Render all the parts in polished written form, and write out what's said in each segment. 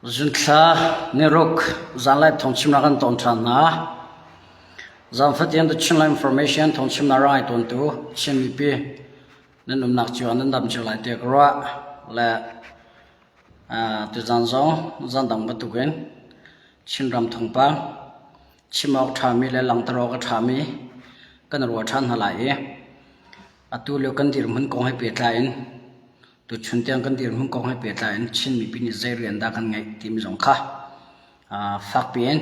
Zunthla niruk zanlai thawngchimnak kan ton ṭhan hna. Zaanfatin The Chinland Information thawngchimnak rak ngai tawntu Chin mipi nan umnak cio ah nan dam cio lai tiah ka ruah. Le tuzaan zong zan dang bantukin Chinram thawngpang chim awk ṭhami le langhter awk a ṭhami kan ruah ṭhan hna lai i atu lio kan dirhmun kong he pehtlai in Tuchun tiang kan dirhmun kong he pehtlai in Chin mipi nih zei rian dah kan ngeih timi zong kha fakpi in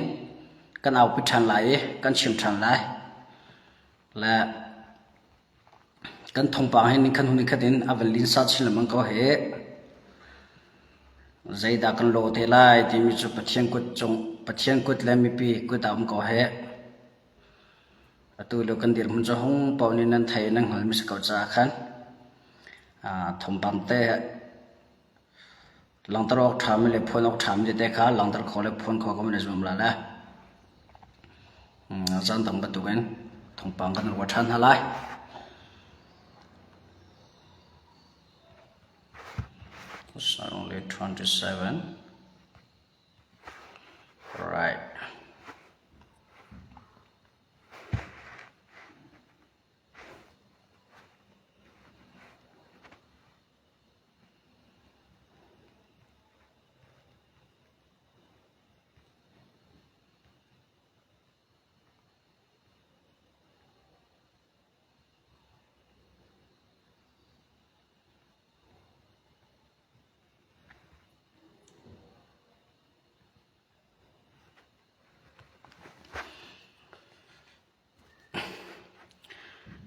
kan aupi ṭhan lai i kan chim ṭhan lai. Le kan thawngpang hi nikhat hnu nikhat in a van linsa chin lengmang ko hi. Zeidah kan lawh te lai timi cu Pathian kut cung Pathian kut le mipi kut ah um ko hi. Atu lio kan dirhmun cu hung paoh nih nan thei nan hngalmi si ko caah khan thawngpang te langhter awk ṭhami le phuan awk ṭhami tete kha langhter khawh le phuan khawh kan i zuam lai le caan dang bantukin thawngpang kan ruah ṭhan hna lai. Only 27. Right.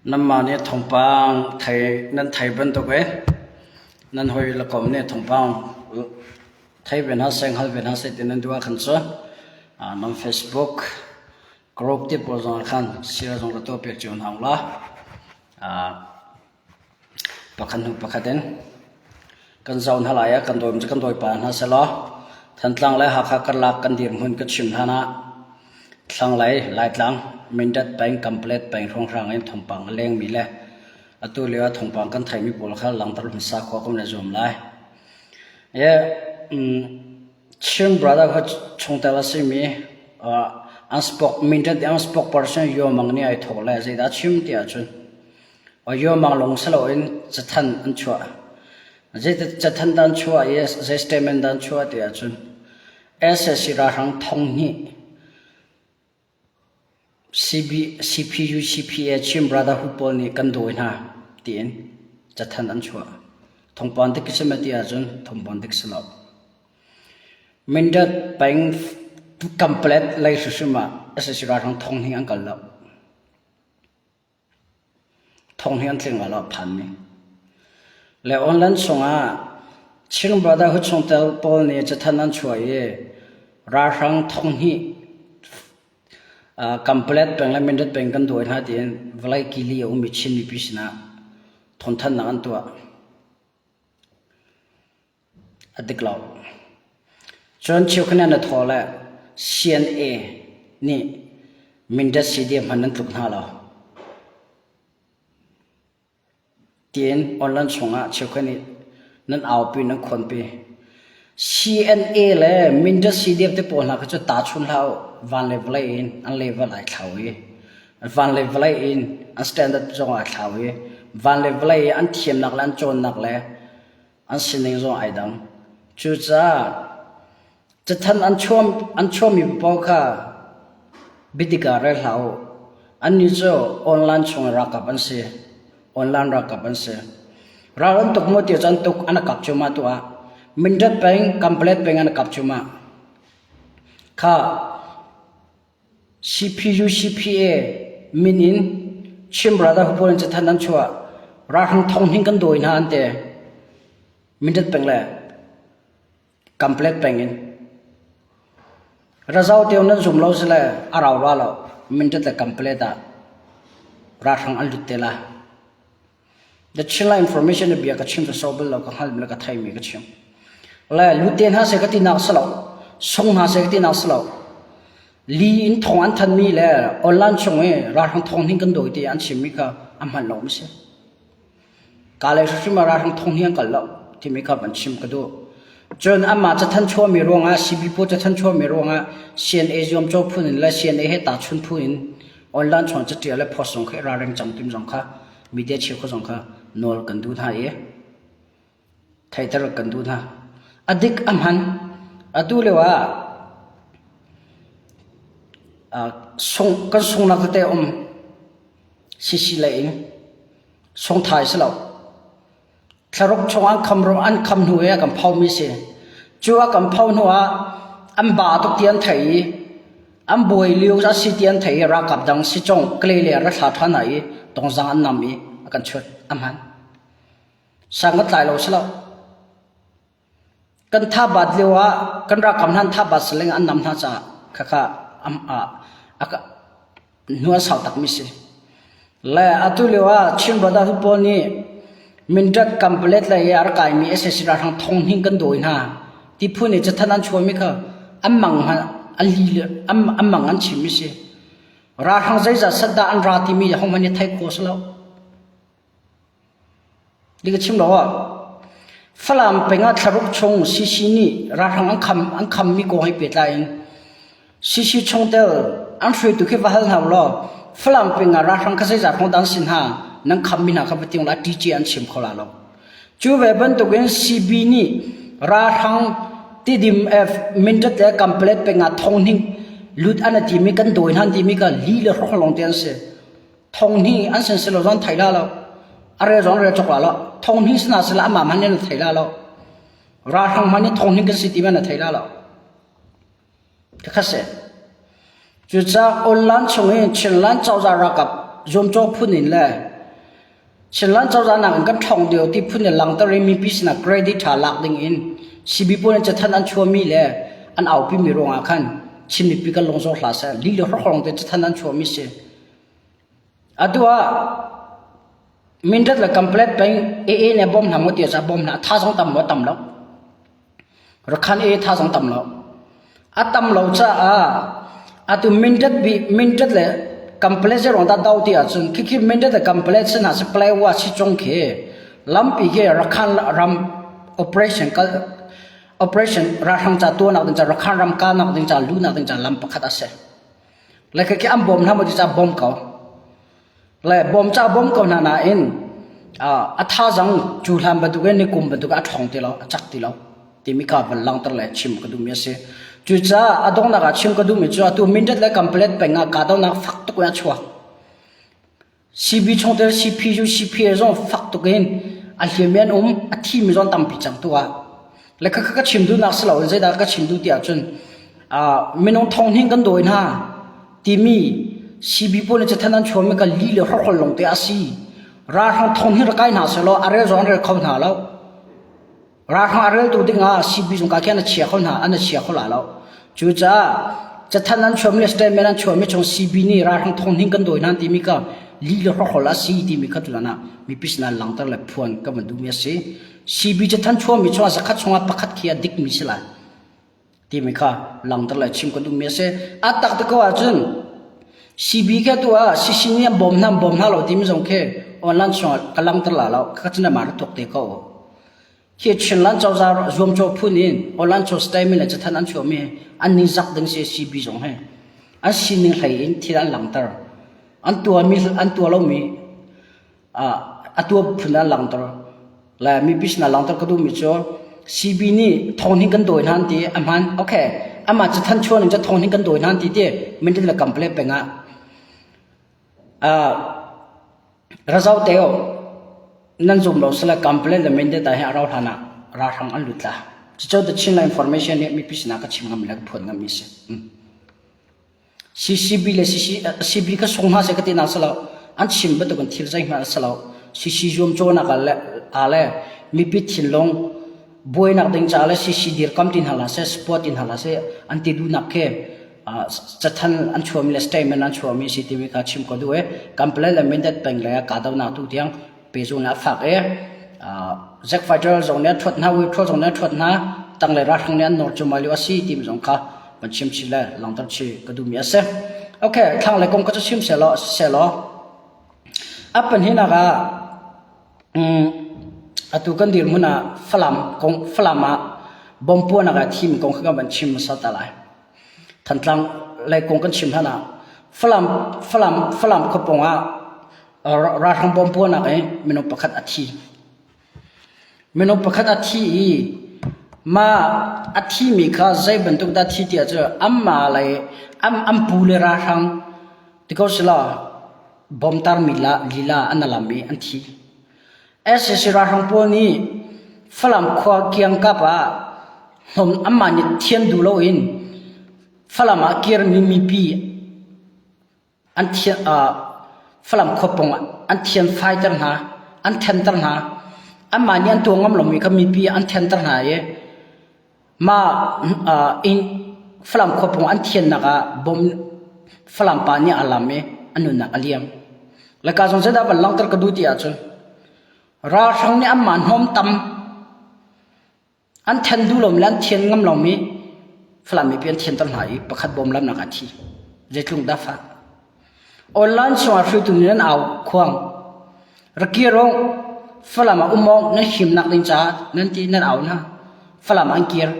Nanmah nih thawngpang thei nan thei bantuk i nan hawi le kom nih thawngpang thei ve hna seh, hngal ve hna seh ti nan duh ahkhan cu nan Facebook group te pawl zongah khan share zong ra tuahpiak cio hna u law Pakhat hnu pakhat in kan zoh hna lai ah kan dawi kan dawi pah hna sehlaw Thantlang le Hakha karlak kan dirhmun ka chim hlan ah thlanglei Laitlang Mindat peng Kanpalet peng hrawnghrang in thawngpang a lengmi le atu lio ah thawngpang kan theihmi pawl kha langhter hmasa khawh kan i zuam lai. Chin Brotherhood chungtel a simi an spok Mindat an spokesperson Yo Mang nih ai thawh le zeidah a chim ti ahcun Yo Mang lung si loin cathanh an chuah. Zei cathanh dah an chuah i zei statement dah an chuah ti ahcun SAC ralhrang thonghnih CB, CPU, CPA Chin Brotherhood pawl nih kan dawi hna tiin cathanh an chuah. Thawngpang dik si ma ti ahcun thawngpang dik si lo. Mindat peng Kanpalet lei hrimhrim ah SAC ralhrang thonghnih an kal lo. Thong hi an tling lo a phanmi. Le online chungah Chin Brotherhood chungtel pawl nih cathanh an chuah i ralhrang thong hnih Kanpalet peng le Mindat peng kan dawi hna tiin vawlei kili a ummi Chin mipi sinah thawngthanhnak an tuah. A dik lo. Cun cheukhat nih an i thawh le CNA nih Mindat CDF hmanh nan tluk hna lo. Tiin online chungah cheukhat nih nan aupi nan khawnpi. CNA le Mindat CDF te pawl hna kha cu tahchun hlah u. Van le vawlei in an level ai thlau i van le vawlei in an standard zong ai thlau i van le vawlei i an thiamnak le an cawnnak le an sining zong ai dang. Cucaah cathanh an chuam an chuahmi paoh kha biadik ah rel hlah u. Annih cu online chung i ralkap an si. Online ralkap an si. Ral an tuk maw ti cu an tuk an kap cuahmah tu ah Mindat peng, Kanpalet peng an kap cuahmah. Kha CPU CPA min in Chin Brotherhood pawl in cathanh an chuah. Ralhrang thong hning kan dawi hna an ti. Mindat peng le Kanpalet peng in. Razau teo nan zum lo si le a rau ra lo. Mindat le Kanpalet ah ralhrang an lut te la. The Chinla information na bia ka chim cu so bal lo ka hngal le ka theimi ka chim. Le lute hna se ka ti nak si lo. Sung hna se ka ti nak si lo. Li in thong an thanmi le online chung i ralhrang thong hning kan dawi ti an chimmi kha a hman lo mi si. Ka le hrim ralhrang thong hning an kal lo timi kha van chim ka duh. Cun amah cathanh chuahmi ruangah CB pawl cathanh chuahmi ruangah CNA zuamcawh phun in le CNA he tahchun phun in online chung catial le post zong kha i ralring cang tim zong kha media cheukhat zong kha nawl kan duh hna i theihter kan duh hna. A dik a hman. Atu lio ah sung kan sungnak tete um sisi lei in sungthai si lo. Thlaruk chung an kham an kham hnu i a kan phomi si. Cu a kan pho hnu ah an ba tuk ti an thei i an buai lio a si ti an thei i ralkap dang si cong kle le ra thla ṭhan hna i tongzang an nam i a kan chut a hman. Sang kan tlai lo si lo. Kan tha bat lio ah kan ralkap hna an tha bat saling an nam hna caah khakha a hnu an sau takmi si. Le atu lio ah Chin Brotherhood pawl nih Mindat Kanpalet lei i a rak kaimi sac ralhrang thong hning kan dawi hna ti phun i cathanh an chuahmi kha an mang an li an mang an chimmi si. Ralhrang zeizat set dah an ra timi hohmanh nih theih khawh a si lo. Di ka chim lo ah Falam peng ah thlaruk chung CC nih ralhrang an kham an khammi kong he pehtlai in CC chungtel an hruaitu khi va hal hna law Falam peng ah ralhrang kha zeizat hrawng dah an si hna nan khammi hna kha va tiang la TJ an chim kho la lo. Cu ve bantukin CB nih ralhrang Tidim F Mindat le Kanpalet peng ah thonghning lut an timi kan dawi hna timi ka li le hrokhol lawng te an si. Thong hnih an sin silo zon thei la lo. A rel zong rel cawk la lo. Thong hnih sina sila amah man na thei la lo. Ralhrang man nih thong hnih kan si ti man na thei la lo. Khakha se. Cucaah online chung i Chinland cozah ralkap zuamcawh phun in le Chinland cozah nak in kan ṭhawng deuh ti phun in langhter i mipi sinah credit ṭha lak ding in CB pawl in cathanh an chuahmi le an aupimi ruangah khan Chin mipi kan lungzor hlah seh. Li le hrokhorong te cathanh an chuahmi si. Atu ah Mindat le Kanpalet peng AA nih a bawm hna maw ti ah bawm hna. Tha zong tam maw tam lo. Rakhan AA tha zong tam lo. A tam lo caah atu Mindat bi Mindat le Kanpalet zei ruang dah do ti ahcun khikhi Mindat le Kanpalet sin ah si Palawa si cung khi lampi khi Rakhan ram operation kal operation ralhrang ca tuahnak ding ca Rakhan ram kahnak ding ca luhnak ding ca lam pakhat a si. Le khi an bawm hna maw ti ca bawm ko. Le bawm ca bawm ko hna nain a thazang cu hlan bantuk in ni kum bantuk a ṭhawng ti lo, a cak ti lo timi kha van langhter le chim ka duhmi a si. Cucaah a donghnak ah chim ka duhmi cu atu Mindat le Kanpalet peng ah kahdohnak fak tuk in a chuak. CB chungtel CPU, CPA zong fak tuk in a hliammi an um, a thimi zong tampi cang tu ah. Le khakha ka chim duhnak si loin zeidah ka chim duh ti ahcun uh, minung thong hning kan dawi hna timi CB pawl nih cathanh an chuahmi ka li le hrokhol lawng te a si. Ralhrang thong hning rak kai hna sehlaw a rel zong an rel kho hna lo. Ralhrang a reltu dingah CB zung ka khi an chia kho hna, an chia kho la lo. Cucaah cathanh an chuahmi le statement an chuahmi chung CB nih ralhrang thong hning kan dawi hna timi kha li le hrokhol a si timi kha tutan ah mipi sinah langhter le phuan ka van duhmi a si. CB cathanh chuahmi chungah zakhat chungah pakhat khi a dikmi si lai timi kha langhter le chim ka duhmi a si. A tak te ko ahcun CB kha tu ah CC nih an bawm hna an bawm hna lo timi zong khi online chungah ka langhter la lo. Ka cun mah rak tuak te ko. Khi Chinland cozah zuamcawh phun in Orlando Statement le cathanh an chuahmi an ni zak ding si CB zong he an sining hlei in thil an langhter. An tuahmi an tuah lomi a tuah phun an langhter. Le mipi sinah langhter ka duhmi cu CB nih thong hning kan dawi hna an ti a hman okay amah cathanh chuah ning cu thong hning kan dawi hna an ti ti minute le kam ple peng ah Razau te nan zum lo sila complain le mende ta hi a rau hlan ah ralhrang an lut la. Cucu the Chinland information nih mipi sinah ka chim ngam le ka phuan ngam mi si. CCB le CC, CB ka sung hna se ka ti na salo an chim bantuk in thil zeihmanh a si lo. CC zuam cawnak ah le a le mipi thinlung buainak ding caah le CC dirkam ti hna la seh support ti hna la seh an ti duhnak khi cathanh an chuahmi le statement an chuahmi si timi kha chim ko duh i Kanpalet le Mindat peng le kahdohnak tu tiang pehzulh a fak i Zack Fighter zong nih an ṭhuat hna, Withdraw zong nih an ṭhuat hna, tanglei ralhrang nih an nawr cuahmah lio a si timi zong kha van chim chih le langhter chih ka duhmi a si. Okay, thlanglei kong ka cu chim sehlaw sehlaw a pahnihnak ah Atu kan dirhmun ah Falam kong Falam ah Bom puahnak ah thimi kong kha kan van chim hmasa ta lai. Thantlang lei kong kan chim hlan ah Falam Falam Falam khuapawng ah ralhrang bom puahnak i minung pakhat a thi. Minung pakhat a thi i mah a thimi kha zei bantuk dah thi tiah cu anmah lei an an pu le ralhrang ti ko sila bom tarmi la lila an alam i an thi. Sac ralhrang pawl nih Falam khua kiangkap ah hnawm anmah nih thian duh loin Falam ah kirmi mipi an thian Falam khua pawng ah an thian faiter hna, an thenter hna. Anmah nih an tuah ngam lomi kha mipi an thenter hna i Mah inn Falam khua pawng an thiannak ah bom Falam pa nih aa lam i a nunnak a liam. Le ka zong zeidah van langhter ka duh ti ahcun ralhrang nih anmah hnawm tam an then duh lomi le an thian ngam lomi Falam mipi an thianter hna i pakhat bom lamnak ah a thi. Zeitluk dah fah. Online chungah hruaitu nih nan au khuang. Rakir ong Falam ah um awk nan himnak ding caah nan ti nan au hna. Falam ah an kir.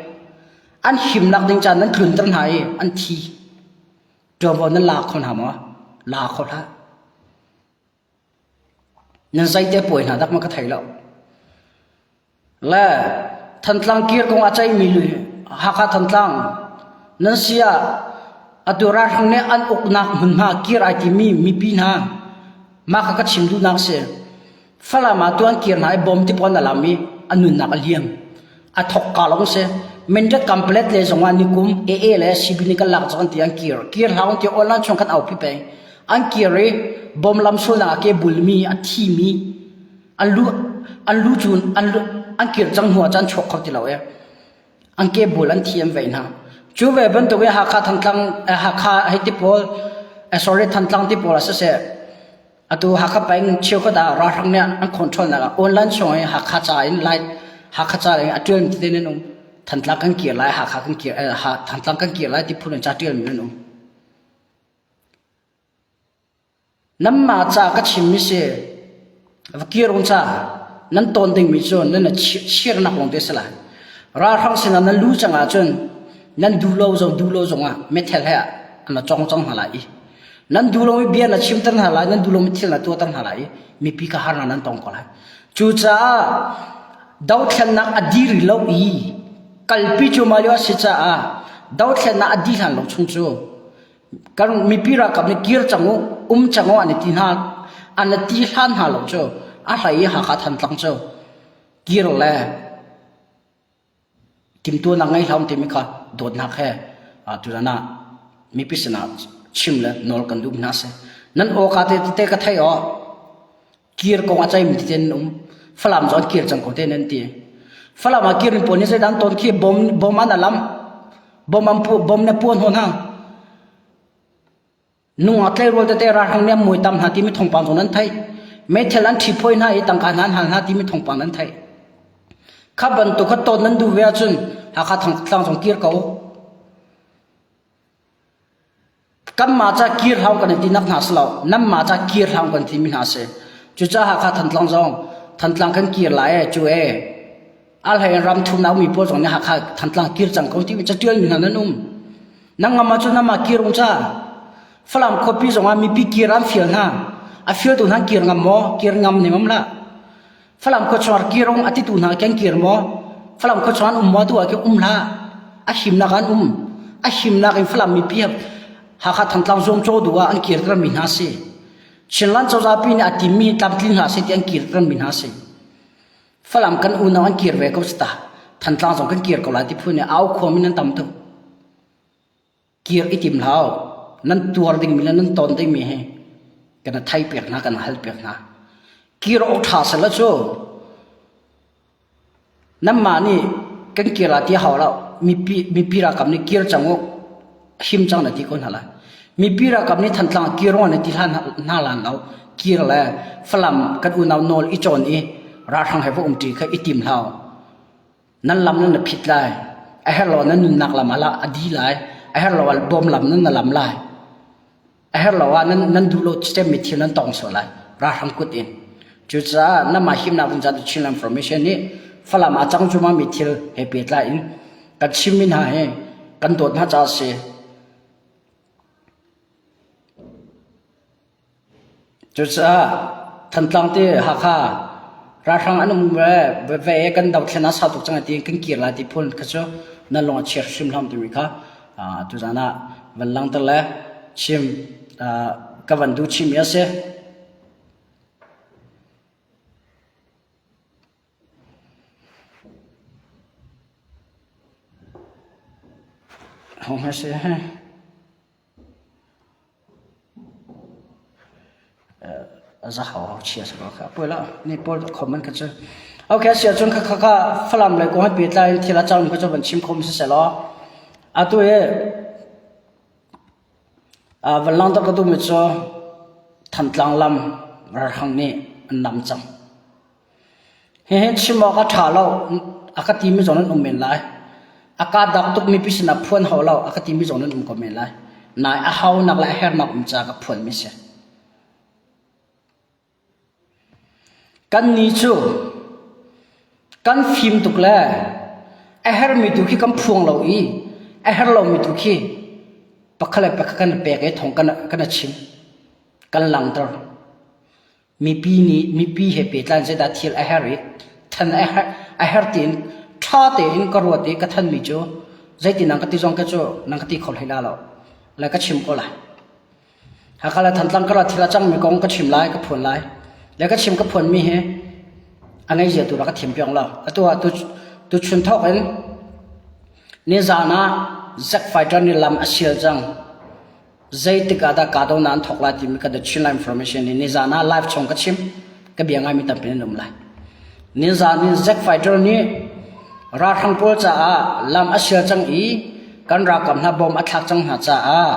An himnak ding caah nan tlunter hna i an thi. Ṭuanvo nan la kho hna maw? La kho hlah. Nan zeite puai hna dak ma ka thei lo. Le Thantlang kir kong a ceihmi Hakha Thantlang nan si ah atu ralhrang nih an uknak hmunhma kir ai timi mipi hna mah kha ka chim duhnak si. Falam ah tu an kir hna i bom ti pawn a lam i a nunnak a liam. A thok ka lawng si. Mindat Kampelet le zong ah nikum AA le CB nih kan lak cang an ti an kir. Kir hlah ti online chung kan aupi peng. An kir i bom lam sulnak a ke bulmi a thimi an lu an lu cu an lu an kir cang hnu ah cun chuak kho ti lo e an ke bul an thi an vei hna cu ve bantuk i Hakha Thantlang Hakha hei ti pawl sorry Thantlang ti pawl ah siseh atu Hakha peng cheukhat ah ralhrang nih an control nak ah online chung i Hakha ca in lai Hakha ca in a ṭial mi tete nan um Thantlang kan kir lai Hakha kan kir Thantlang kan kir lai ti phun in ca ṭial mi nan um Nanmah ca ka chimmi si va kir ung ca nan tawn dingmi cu nan chirnak lawng te si lai. Ralhrang sinah nan lu cang ahcun nan duh lo zong duh lo zongah meithal he an la cong cang hna lai i nan duh lomi bia na chimter hna lai nan duh lomi thil na tuahter hna lai i mipi kha harnak nan tong ko lai. Cucaah dothlennak a dir lo i kalpi cu mah lio a si caah dothlennak a dih hlan lo chung cu Kan mipi ralkap nih kir cang u, um cang u an i ti hna, an i ti hlan hna lo cu a hlei i Hakha Thantlang cu kir le timtuahnak ngei hlah timi kha dawtnak he tuzan ah mipi sinah chim le nawl kan duh hna si. Nan awka te tete ka thei aw. Kir kong a ceimi tete nan um. Falam cu an kir cang ko te nan ti. Falam ah kir mi pawl nih zeidah an tawn khi bom bom an alam. Bom an pu bom na puan hna. Nungak tleirawl tete ralhrang nih an muai tam hna timi thawngpang zong nan theih. Meithal an ṭhi phawi hna i tangka hna an hal hna timi thawngpang nan theih. Kha bantuk kha tawn nan duh ve ahcun Hakha Thantlang zong kir ko. Kanmah ca kir hau kan i tinak hna si lo. Nanmah ca kir hau kan timi hna si. Cucaah Hakha Thantlang zong Thantlang kan kir lai e cu e. A hlei in ram thumnak mi pawl zong nih Hakha Thantlang kir cang ko timi catial mi hna nan um. Nang ngam ahcun namah kir ung ca. Falam khuapi zong ah mipi kir an fial hna. A fialtu hna kir ngam maw? Kir ngam nem am lah. Falam khua chuar kirong a titu hna kan kir maw? Falam khua chuan um maw tu ah um hlah. A himnak an um. A himnak in Falam mipi Hakha Thantlang zuam caw duh ah an kirter mi hna si. Chinland cozah pi nih a timmi tlamtling hna si ti an kirter mi hna si. Falam kan unau an kir ve ko ta. Thantlang zong kan kir ko lai ti phun i au khua min an tam tuk. Kir i tim hlah u. Nan tuar dingmi le nan ton dingmi hi kan thai piak hna, kan hal piak hna. Kir awk ṭha seh cu nanmah nih kan kir ah ti hau lo. Mipi, mipi ralkap nih kir cang u, him cang na ti ko hna lai. Mipi ralkap nih Thantlang kir na ti hlan hna lan lo. Kir le Falam kan unau nawl i cawn i ralhrang he va umṭi kha i tim hlah u. Nan lam nan phit lai. A herh lo nan nunnak lam ah a di lai. A herh lo ah bawm lam nan na lam lai. A herh lo ah nan nan duh lo cemmi thil nan tong sual lai. Ralhrang kut in. Cucaah namah himnak ding caah Chinland Information nih Falam ah cang cuma mi thil he pehtlai in. Kan chimmi hna hi kan dawt hna caah a si. Cucaah Thantlang ti Hakha ralhrang an um le ve kan dothlen a sau tuk cang ti kan kir lai ti phun kha cu nan lung a chia hrim hlam timi kha tuzan ah van langhter le chim ka van duh chimmi a si. Hong si he. Za hau hau chia sa kha poi la ni pawl comment kha chu. Okay sia chun kha kha kha falam le ko ha pi tlai thil a chang kha chu ban chim khom se se lo. Atu e van lang tak ka du mi chu Thantlang lam ralhrang nih an nam cang. Hihi chim awk a ṭha lo. A ka timi zong nan um men lai. A ka dak tukmi pi sinah phuan hau lo a ka timi zong nan um ko men lai. Nai a haunak le a hernak um caah ka phuanmi si. Kannih cu kan fim tuk le a hermi tu khi kan phuang lo i a her lomi tu khi pakhat le pakhat kan pek i thong kan kan a chim. Kan langhter. Mipi nih mipi he pehtlai zeidah thil a herh i than a herh, a herh tiin ṭha tein ka ruat i ka thanmi cu zeitin nang ka ti zong ka cu nang ka ti kho hlei la lo le ka chim ko lai. Hakha le Thantlang karah thil a cangmi kong ka chim lai, ka phuan lai. Le ka chim ka phuanmi hi a ngei zia tu rak ka thiam piang lo. Atu ah tu tu chun thawk in nizan ah Zack Fighter nih lam a sial cang. Zeitik ah dah kahdohnak an thawk lai timi ka The Chinland Information nih nizan ah live chung ka chim. Ka bia ngaimi tampi nan um lai. Nizan in Zack Fighter nih ralhrang pawl caah lam a sial cang i kan ralkap hna bom a thlak cang hna caah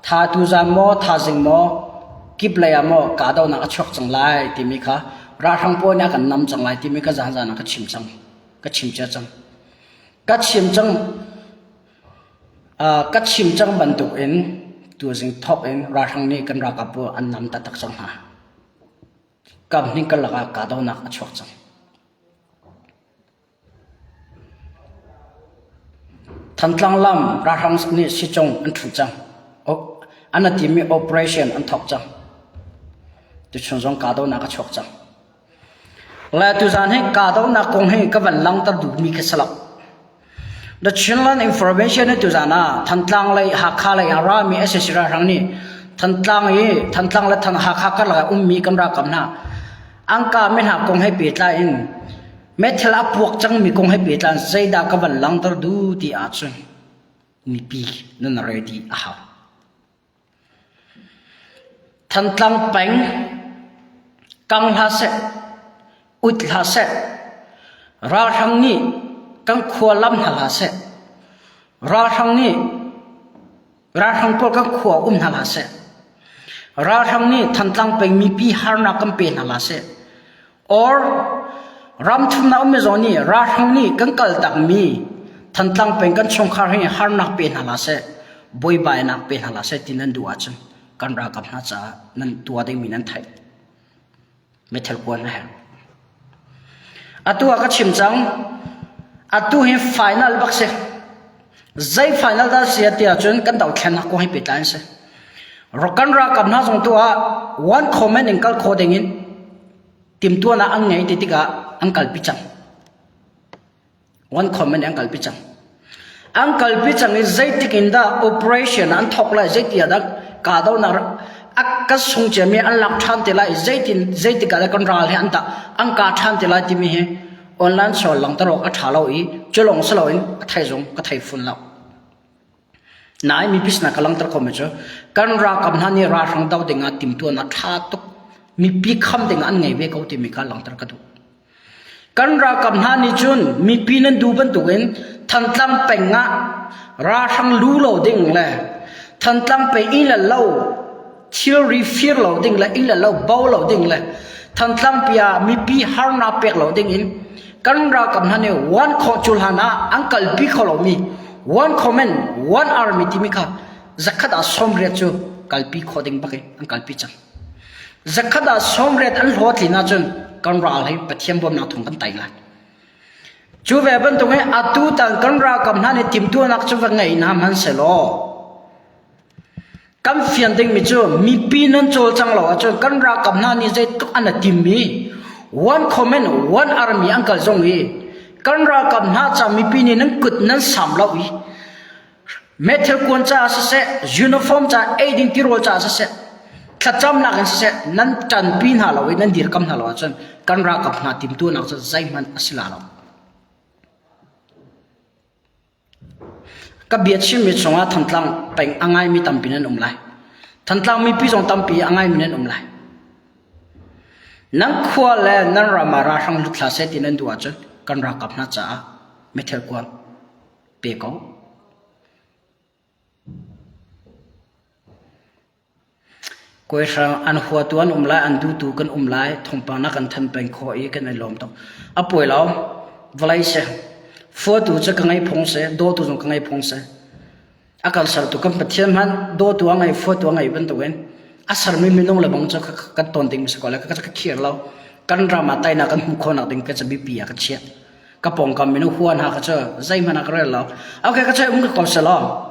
tha tuzan maw thazing maw kip lei ah maw kahdohnak a chuak cang lai timi kha ralhrang pawl nih a kan nam cang lai timi kha zan zan ah ka chim cang. Ka chim cia cang. Ka chim cang. Ka chim cang bantukin tuzing thawk in ralhrang nih kan ralkap bu an nam taktak cang hna. Kamhning karlak ah kahdohnak a chuak cang. Thantlang lam ralhrang nih sicung an ṭhu cang. An a timi operation an thawk cang. Tuchun zong kahdohnak a chuak cang. Le tuzaan hi kahdohnak kong hi ka van langhter duhmi khi si lo. The Chinland Information hi tuzaan ah Thantlang lei Hakha lei ah rami sac ralhrang nih Thantlang i Thantlang le Than Hakha karlak ah ummi kan ralkap hna an kahmi hna kong he pehtlai in meithal a puak cangmi kong he pehtlai in zeidah ka van langhter duh ti ahcun mipi nan ready a hau. Thantlang peng kang hlah seh, ut hlah seh, ralhrang nih kan khua lam hna hlah seh, ralhrang nih ralhrang pawl kan khua um hna hlah seh, ralhrang nih Thantlang peng mipi harnak kan pe hna hlah seh, Or ramthumnak ummi zong nih ralhrang nih kan kaltakmi Thantlang peng kan chungkhar hi harnak pe hna hlah seh, buaibainak pe hna hlah seh ti nan duh ahcun kan ralkap hna caah nan tuah dingmi nan theih. Meithal kuan a herh. Atu ah ka chim cang, atu hi final bak si. Zei final dah si ti ahcun kan dothlennak kong hi pehtlai an si. Kan ralkap hna zong tu ah one comment in kal kho ding in timtuahnak an ngei ti tikah an kalpi cang. One comment an kalpi cang. An kalpi cang i zeitik in dah operation an thawk lai zeiti ah dah kahdohnak a ka sung ciami an lak ṭhan te lai zeitin zeitik ah dah kan ral he an dah an ka ṭhan te lai timi hi online sual langter awk a ṭha lo i culong si loin a thei zong ka thei fun lo. Nain mipi sinah ka langhter khomi cu kan ralkap hna nih ralhrang do ding ah timhtuahnak ṭha tuk mipi kham ding ah an ngei ve ko timi kha langhter ka duh. Kan ralkap hna nih cun mipi nan duh bantukin Thantlang peng ah ralhrang lu lo ding le Thantlang peng inn le lo thilri fir lo ding le inn le lo bo lo ding le Thantlang pi ah mipi harnak pek lo ding in kan ralkap hna nih one khawh cu hlan ah an kalpi kho lomi one command one army timi kha zakhat ah 80 cu kalpi khawh ding bak in an kalpi cang zakhat ah 80 an hlawhtlin ahcun kan ral hi Pathian bawmnak thawng kan tai lai. Cu ve bantuk in atu tan kan ralkap hna nih timhtuahnak cu va ngei hna hmanhsehlaw kan fian dingmi cu mipi nan cawlcang lo ahcun kan ralkap hna nih zeitluk an i timmi one comment one army an kal zong i kan ralkap hna ca mipi nih nan kut nan sam lo i Meithal kuan caah siseh, uniform caah, eiding tirawl caah siseh, thlacamnak in siseh, nan ṭanpi hna lo i nan dirkam hna lo ahcun kan ralkap hna timtuahnak cu zeihmanh a si la lo. Ka bia chimmi chungah Thantlang peng a ngaimi tampi nan um lai. Thantlang mipi zong tampi a ngaimi nan um lai. Nan khua le nan ram ah ralhrang lut hlah seh ti nan duh ahcun kan ralkap hna caah meithal kuan pe ko. Kawihrang an huatu an um lai, an duhtu kan um lai, thawngpang na kan than peng khawh i kan i lawm tuk. A puai lo, vawlei si. Fuatu cu ka ngei phung si, dawtu zong ka ngei phung si. A kan sertu kan Pathian hmanh dawtu a ngei, fuatu a ngei bantukin a sermi minung le bang cu kan tawn ding si ko le ka ka khir lo. Kan ram ah teinak kan hmuh khawhnak ding ka biapi ah ka chiah. Ka pawngkam minung hua hna kha cu zeihmanh ah ka rel lo. Okay, ka um ko selaw.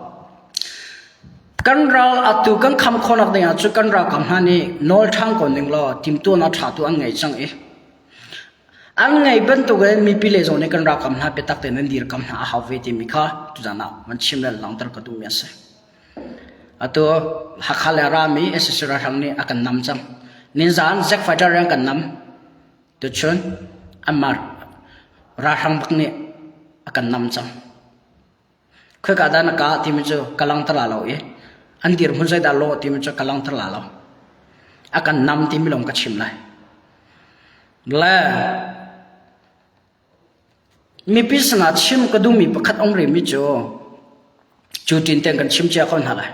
Kan ral atu kan kham khawhnak ding ah cu kan ralkap hna nih nawl ṭhang ko ning law timtuahnak ṭha tu an ngei cang i an ngei bantuk in mipi le zong nih kan ralkap hna biatak tein an dirkam hna a hau ve timi kha tuzan ah van chim le langhter ka duhmi a si. Atu Hakha le rami SSC ralhrang nih a kan nam cang. Ninzan Zack Fighter an kan nam. Tuchun anmah ralhrang bak nih a kan nam cang. Khoika dah na kah timi cu ka langter la lo i an dirhmun zeidah lawh timi cu ka langter la lo. A kan nam timi lawng ka chim lai. Le Mipi sinah chim ka duhmi pakhat um rihmi cu cu ṭin tein kan chim cia ko hna lai.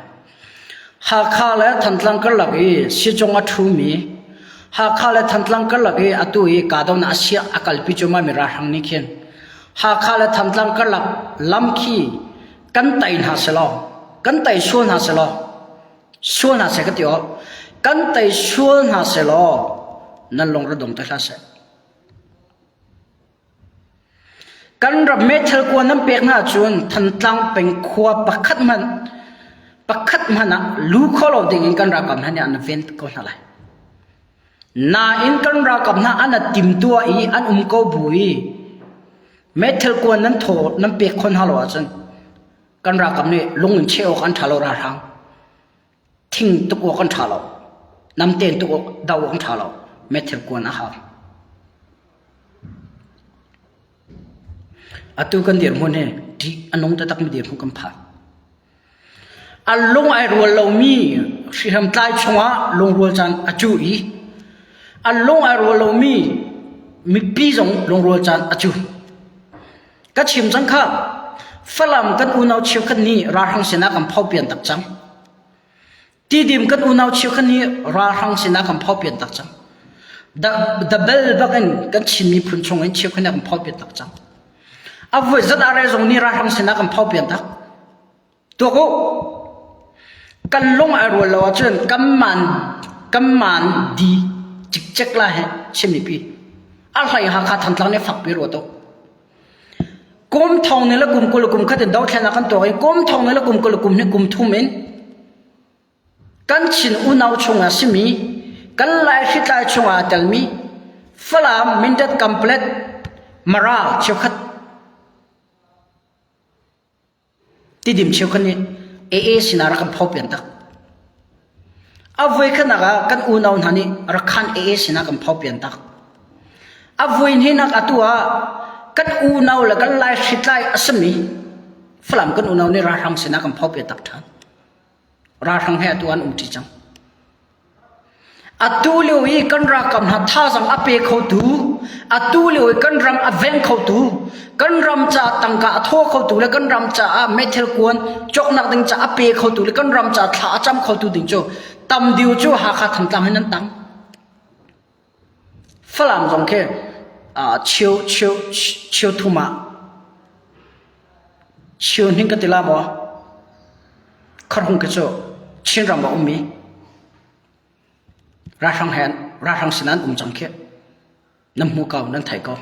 Hakha le Thantlang karlak i sizung a ṭhumi Hakha le Thantlang karlak i atu i kahdohnak a siah a kalpi cuahmah mi ralhrang nih khin Hakha le Thantlang karlak lam khi kan tei hna selaw kan tei sual hna selaw sual hna seh ka ti awk kan tei sual hna selaw nan lungre dong te hlah seh. Kan ram meithal kuan nan pek hna ahcun Thantlang peng khua pakhat hmanh pakhat hmanh ah lu kho lo ding in kan ralkap hna nih an ven ko hna lai. Nain kan ralkap hna an timtuah i an um ko bu i meithal kuan nan thaw nan pek khawh hna lo ahcun kan ralkap nih lung in cheh awk an ṭha lo ralhrang. Thing tuk awk an ṭha lo. Namten tuk awk, do awk an ṭha lo. Meithal kuan a hau. Atu kan dirhmun hi ṭih a nung taktakmi dirhmun kan phan. A lung ai rual lomi hriamtlai chungah lungrual caan a cu i a lung ai rual lomi mipi zong lungrual caan a cu. Ka chim cang kha Falam kan unau cheukhat nih ralhrang sinah kan phopian tak cang. Tidim kan unau cheukhat nih ralhrang sinah kan phopian tak cang. Da bel bak in kan Chin miphun chung in cheukhat nih kan phopian tak cang. A voi zat are zong nih ralhrang sinah kan phopian tak. Tuak u. Kan lung ai rual lo ahcun kan man kan man di cikcek la he Chin mipi. A hlei Hakha Thantlang nih fakpi ruat u. Kum thong ni le kum 20 kum khat in dothlennak kan tuak i kum thong ni le kum 20 kum ni kum thum in kan Chin unau chungah simi kan Lai hritlai chungah aa telmi Falam Mindat Kamplet Mara cheukhat Tidim cheukhat nih AA sinah rak kan phopian tak. A voikhatnak ah kan unau hna nih Rakhan AA sinah kan phopian tak. A voi hnihnak atu ah kan unau le kan Lai hritlai a simi Falam kan unau nih ralhrang sinah kan phopian tak ṭhan. Ralhrang he atu an umṭi cang. Atu lio i kan ralkap hna thazaang a pe khotu, atu lio i kan ram a veng khotu, kan ram caah tangka a thaw khotu le kan ram caah meithal kuan cawknak ding caah a pe khotu le kan ram caah thla a cam khotu ding cu tam diu cu Hakha Thantlang hin an tang. Falam zong khi cheu cheu cheu thum ah cheu hning ka ti la maw? Kharhung khi cu Chinram a ummi ralhrang he ralhrang sin an um cang khi nan hmu ko nan theih ko.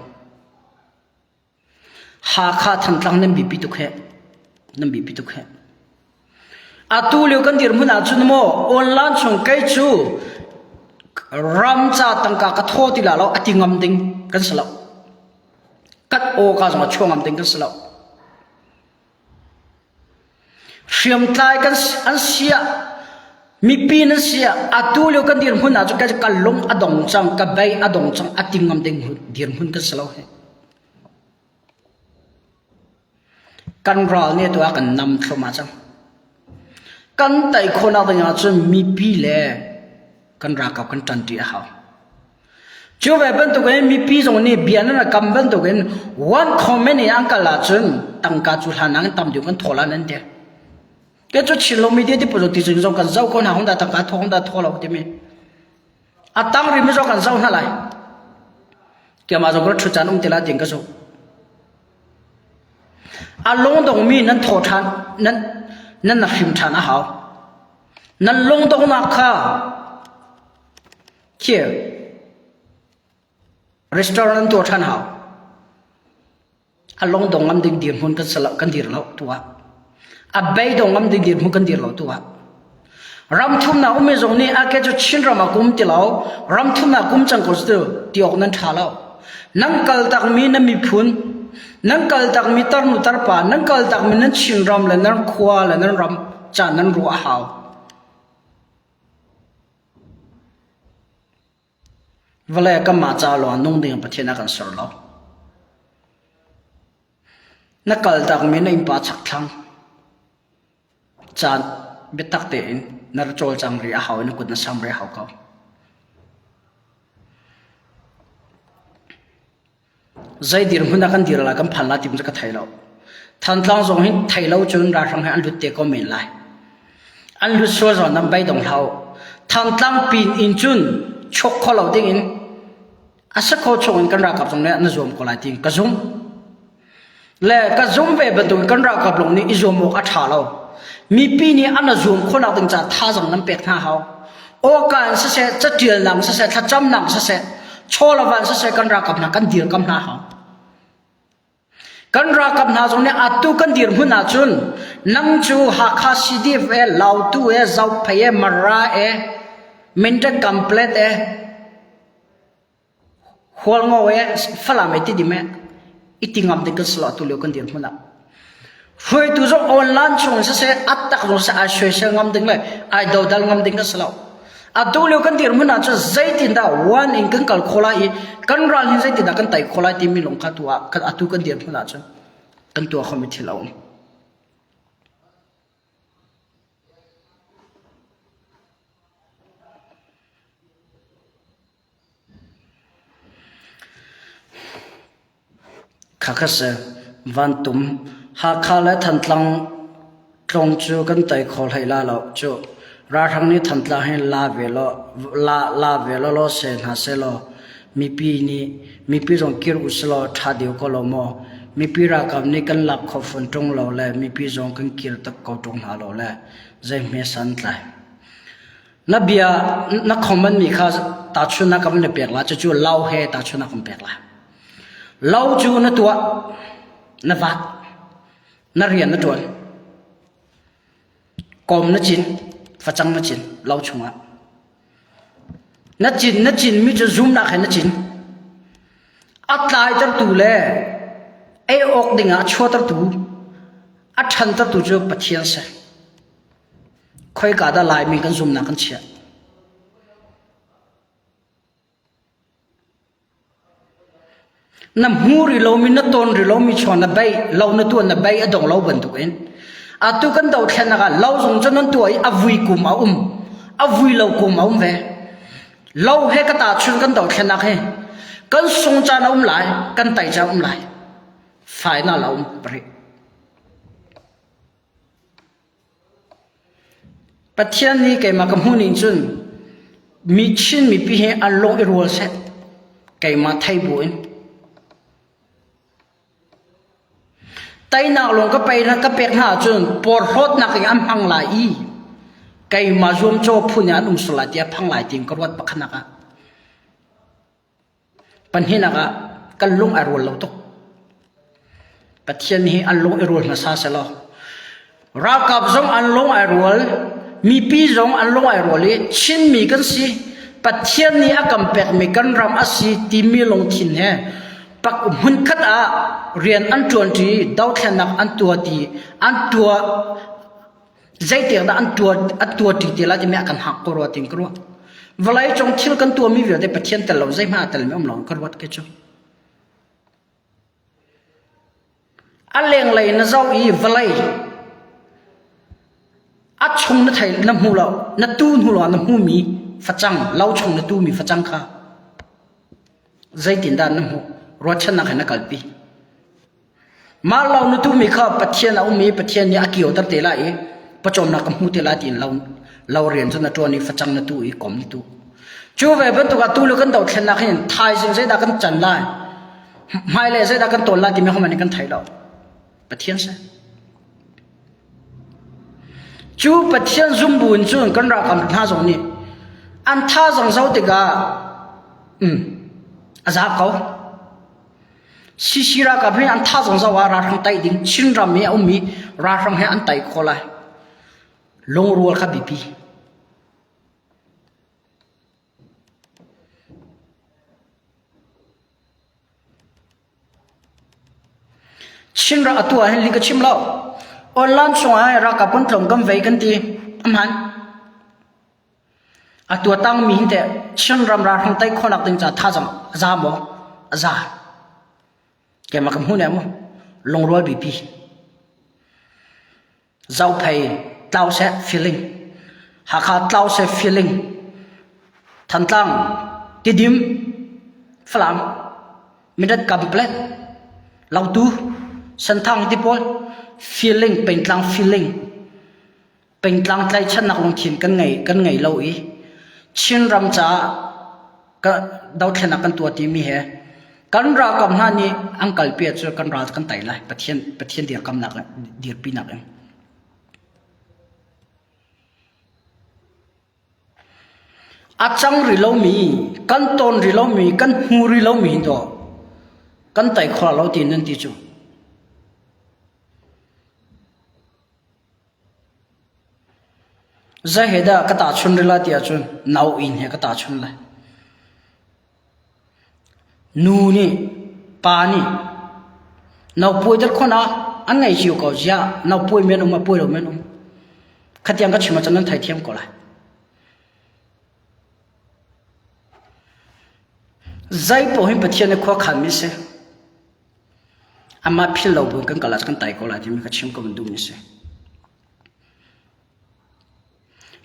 Hakha Thantlang nan biapi tuk he. Nan biapi tuk he. Atu lio kan dirhmun ahcun maw online chung kei cu ram ca tangka ka thaw ti la lo a ti ngam ding kan si lo. Kat aw ka zong a chuang ngam ding kan si lo. Hriamtlai kan an siah mipi nan siah atu lio kan dirhmun ahcun ka ka lung a dong cang ka bei a dong cang a ti ngam ding dirhmun kan si lo he. Kan ral nih atu ah kan nam thluahmah cang. Kan tei khawhnak ding ahcun mipi le kan ralkap kan ṭanṭi a hau. Cu ve bantukin mipi zong nih bia nan kam bantukin one comment in an kal ahcun tangka cu hlan ah tam deuh kan thaw la nan ti. Ke cu Chin lo media ti pu ti zong kan zoh ko hna hung dah tangka thaw hung dah thaw lo timi. A tang rimi zong kan zoh hna lai. Keimah zong ka ṭhut caan um te lai ding ka zumh. A lungdongmi nan thaw ṭhan, nan, nan na hrim ṭhan a hau. Nan lungdonghnak kha khi restaurant nan tuah ṭhan hau. A lungdong ngam ding dirhmun kan salo, kan dir lo tu ah. A beidong ngam ding dirhmun kan dir lo tu ah. Ram thumnak ummi zong nih a ke cu Chin ram ah kum ti lo, ram thumnak kum cang ko cu ti awk nan ṭha lo. Nan kal takmi nan miphun, nan kal takmi tarnu tarpa, nan kal takmi nan Chin ram le nan khua le nan ram ca nan ruah a hau. Vawlei kanmah ca lawng nung ding Pathian a kan ser lo. Na kal takmi na innpa chakthlang caan biatak tein na ra cawlcang rih a hau i na kut na sam rih a hau ko. Zei dirhmun ah kan dir lai kan phan lai ti cu ka thei lo. Thantlang zong hi thei lo cun ralhrang he an lut te ko men lai. An lut sual zong nan beidong hlah u. Thantlang pin in cun chuak kho lo ding in a si kho chung in kan ralkap zong nih an zuam ko lai ti ka zum. Le ka zum ve bantuk kan ralkap lawng nih i zuam awk a ṭha lo. Mipi nih an zuam khawhnak ding caah thazaang nan pek hna hau. Awka in siseh, caṭialnak siseh, thlacamnak siseh, chawlawvan siseh kan ralkap hna kan dirkam hna hau. Kan ralkap hna zong nih atu kan dirhmun ahcun nang cu Hakha CDF e, Lautu e, Zophei e, Mara e, Mindat Kamplet e, Hualngo e Falam e ti dim e i ti ngam ding kan si lo atu lio kan dirhmun ah. Hruaitu zong online chung in siseh attak zong siseh ai soisel ngam ding le ai dodal ngam ding kan si lo. Atu lio kan dirhmun ah cun zeitindah one in kan kal kho lai i kan ral hin zeitindah kan tei kho lai timi lung kha tu ah atu kan dirhmun ah cun kan tuah khomi thil a um. Khakha si, Vantum, Hakha le Thantlang tlawng cu kan tei kho hlei la lo cuh. Ralhrang nih Thantlang hi la ve law la la ve lawlaw se hna sehlaw mipi nih mipi zong kir usilaw ṭha deuh ko lo maw? Mipi ralkap nih kan lak kho fawn ṭung lo le mipi zong kan kir tak ko ṭung hna lo le zei hme san tlai. Na bia na comment mi kha tahchunhnak ka van pek la cucu lo he tahchunhnak kan pek la. Lo cu na tuah, na vat, na rian na tuan. Kom na cin, facang na cin lo chungah. Na cin na cin mi cu zumnak he na cin. A tlaitertu le ei awk dingah a chuahtertu, a ṭhantertu cu Pathian si. Khoika dah Laimi kan zumnak kan chiah? Na hmu ri lomi na ton ri lomi chuan na bei lo na tuan na bei a dong lo bantukin atu kan dothlennak ah lo zong cu nan tuah i a vui kum a um a vui lo kum a um ve lo he ka ta chun kan dothlennak he kan sung caan a um lai kan tai caan um lai final a um pari Pathian nih keimah ka hmuhning cun mi Chin mipi hi an lung i rual seh. Keimah thei buin. Teinak lung ka pei ka pek hna ahcun porhlawtnak in an hmang lai i keimah zuamcaw phun in an um sual lai tiah phang lai tiin ka ruat pakhatnak ah. Pahnihnak ah kan lung ai rual lo tuk. Pathian hi an lung i rual hmasa selaw ralkap zong an lung ai rual, mipi zong an lung ai rual i Chinmi kan si, Pathian nih a kan pekmi kan ram a si timi lungthin he pak hmunkhat ah rian an ṭuanṭi, dothlennak an tuahti, an tuah zeitiang dah an tuah an tuahṭi ti lai timi a kan hak ko rua tiin ka ruah. Vawlei cung thil kan tuahmi vialte Pathian tel lo zeihmanh a telmi um lo ka ruat ke cu. A lenglei na zoh i vawlei a chung na thei na hmu lo na tu hnu lawng na hmumi facang lo chung na tumi facang kha zeitindah na hmuh ruahchannak he na kalpi mah lo na tumi kha Pathian a um i Pathian nih a kioter te lai i pawcawmnak ka hmu te lai tiin lo lo rian cu na ṭuan i facang na tu i kom na tu cu ve bantuk ah tu le kan dothlennak hin thaizing zeidah kan can lai hmailei zeidah kan tawn lai timi hohmanh nih kan thei lo Pathian si cu Pathian zumbu in cun kan ralkap hna zong nih an thazaang zo tikah um a za ko CC ralkap hi an thazaang zo ah ralhrang tai ding Chinram i a ummi ralhrang he an tai kho lai lungrual kha biapi Chinram atu ah hin li ka chim lo. Online chung ah ralkap kan tlawm kan vei kan ti. A hman. Atu a tangmi hin teh Chinram ralhrang tei khawhnak ding ca thazaang a za maw? A za. Keimah ka hmu ne mu. Lungrual bipi. Zophei tlau seh feeling. Hakha tlau seh feeling. Thantlang, Tidim, Falam, Mindat Kamplet, Lautu, Senthang ti pawl feeling pengtlang feeling pengtlang tlaichannak lungthin kan ngei kan ngei lo i Chinram caah ka dothlennak kan tuah timi he kan ralkap hna nih an kalpi cu kan ral kan tai lai Pathian Pathian dirkamnak dirpinak in a cang rih lomi kan ton rih lomi kan hmu rih lomi hin to kan tai kho lo ti nan ti cu Zei he dah ka tahchunh rih lai ti ahcun nauinn he ka tahchunh lai. Nu nih, pa nih naupawi darkhawn ah an ngei cio ko ziah naupawi men um a pawi lo men um. Khatiang ka chim ahcun nan theithiam ko lai. Zei paoh hin Pathian nih khua khanmi si. Amah philh lo buin kan kal ah kan tai ko lai timi ka chim ko van duhmi si.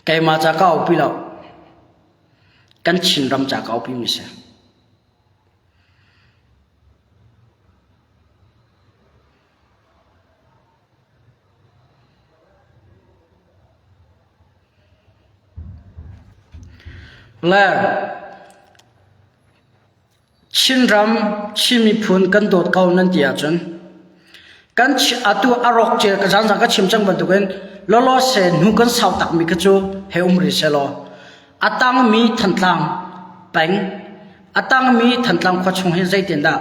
Keimah ca ka aupi lo. Kan Chinram ca ka aupi mi si. Le Chinram, Chin miphun kan dawt ko nan ti ahcun kan atu a rawk cel ka zaanzang ka chim cang bantukin lawlaw se hnu kan sau takmi kha cu hei um rih sehlaw a tangmi Thantlang peng a tangmi Thantlang khua chung hi zeitindah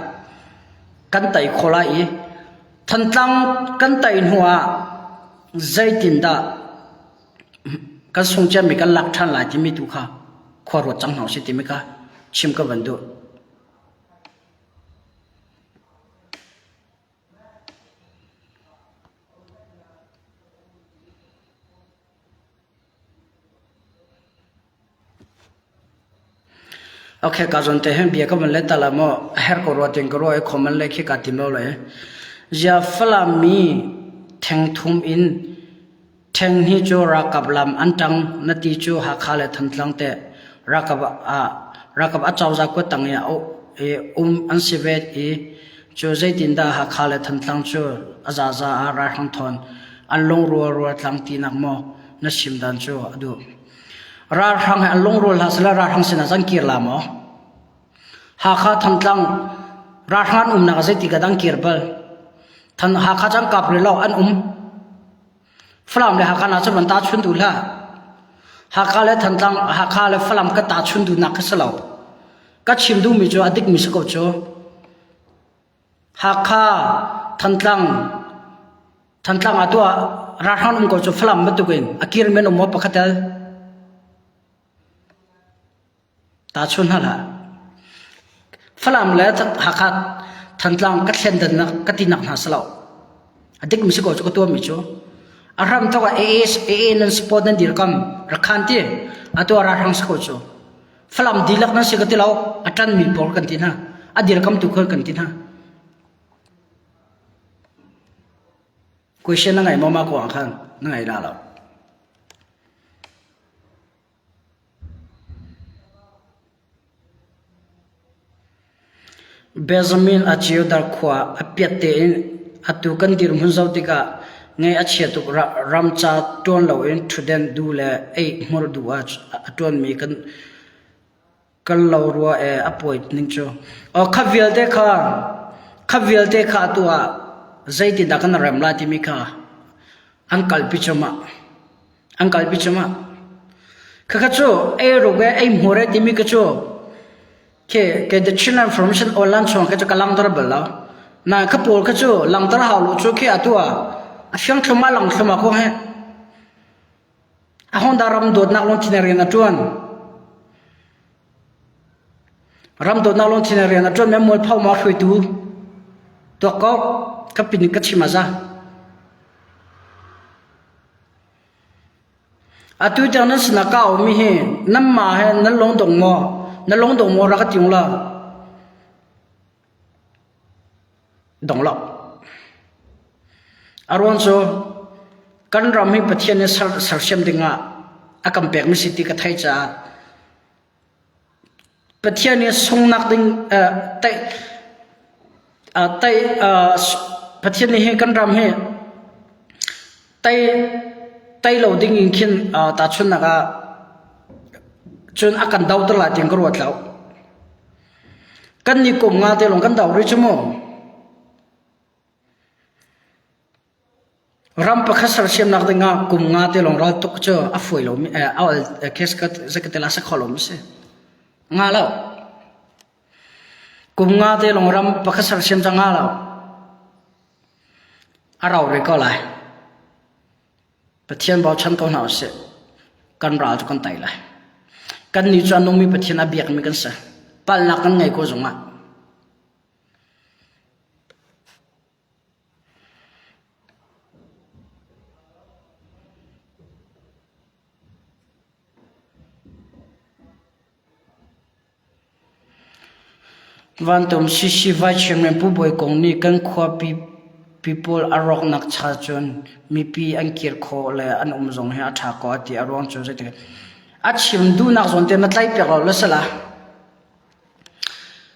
kan tei khawh lai i Thantlang kan tei hnu ah zeitindah kan sung ciami kan lak ṭhan lai timi tu kha khua ruat cang hna usih timi kha chim ka van duh. Okay, ka zon te hen bia ka van let ta la mo a her ko rua ting ka rua i khoman le khi ka tim lo le zia falam mi theng thum in Ṭheng hi cu ralkap lam an ṭang na ti cu Hakha le Thantlang teh ralkap ah ralkap a cozah kuttang i um an si ve i cu zeitindah Hakha le Thantlang cu a zaza ah ralhrang thawn an lungrual rual tlang tinak maw na chim dan cu a duh. Ralhrang he an lungrual hlah sehla ralhrang sinah zan kir la maw? Hakha Thantlang ralhrang an umnak ah zeiti ka dang kir bal. Than Hakha cang kap rih lo an um. Falam le Hakha hna cu van tahchunh duh hlah. Hakha le Thantlang, Hakha le Falam ka tahchunh duhnak kha si lo. Ka chim duhmi cu a dikmi si ko cu. Hakha, Thantlang Thantlang ah tuah ralhrang um ko cu Falam bantukin a kir men um maw pakhat tel Tahchun hna hlah. Falam le Hakha Thantlang ka thlendannak ka tinak hna si lo. A dikmi si ko cu ka tuahmi cu. A hram thawk ah AA, AA nan support nan dirkam rakhan ti atu ah ralhrang si ko cu. Falam dihlak nan si ka ti lo. A ṭanmi pawl kan ti hna. A dirkamtu kha kan ti hna. Question na ngai maw ma ko ah khan na ngai la lo. Benjamin a Ceudar khua a piat tein atu kan dirhmun zoh tikah ngaih a chia tuk. Ramca ṭuan loin ṭhutdenh duh le eihmur duh ah a ṭuanmi kan kan lo rua ee a pawi ning cu. Aw kha vialte kha kha vialte kha atu ah zeitindah kan rem lai timi kha an kalpi cuahmah. An kalpi cuahmah. Khakha cu eiruk e eihmur e timi ka cu ke ke the Chinland Information online chung ke cu ka langter bal lo. Na kha pawl kha cu langter hau lo cu khi atu ah a fiang thluma lang thluma ko he. A Honda ram dawtnak lungthin rian a ṭuan. Ram dawtnak lungthin rian a ṭuan mi mualpho ma hruaitu tuak ko ka pin ka chim a za. Atu tiang nan sinah ka aumi hi nanmah he nan lungdong maw? Na lungdong maw rak ka ti ung law? Dong lo. A ruang cu kan ram hi Pathian nih ser, sersiam dingah a kan pekmi si ti ka theih caah Pathian nih sungnak ding uh, tai, uh, tai, uh, Pathian nih hi kan ram hi tai tai lo ding in khin uh, tahchunhnak ah cun a kan doter lai tiang ka ruat lo. Kan nih kum nga te lawng kan do rih cu mu. Ram pakhat sersiamnak ding ah kum nga te lawng ral tuk cu a fawi lomi eh, a ol case ka zeikatel a si kho lomi si. Nga lo. Kum nga te lawng ram pakhat sersiam ca nga lo. A rau rih ko lai. Pathian bochan ko hna usih. Kan ral cu kan tei lai. Kannih cu a nungmi Pathian a biakmi kan si. Palhnak kan ngei ko zungah. Vantum CC Vice Chairman Pu Bawi Kung nih kan khuapi pawl a rawknak cha cun mipi an kir khawh le an um zong hi a ṭha ko a ti. A ruang cu zeitik a chim duhnak zawn te na tlaihpiak lo le sala.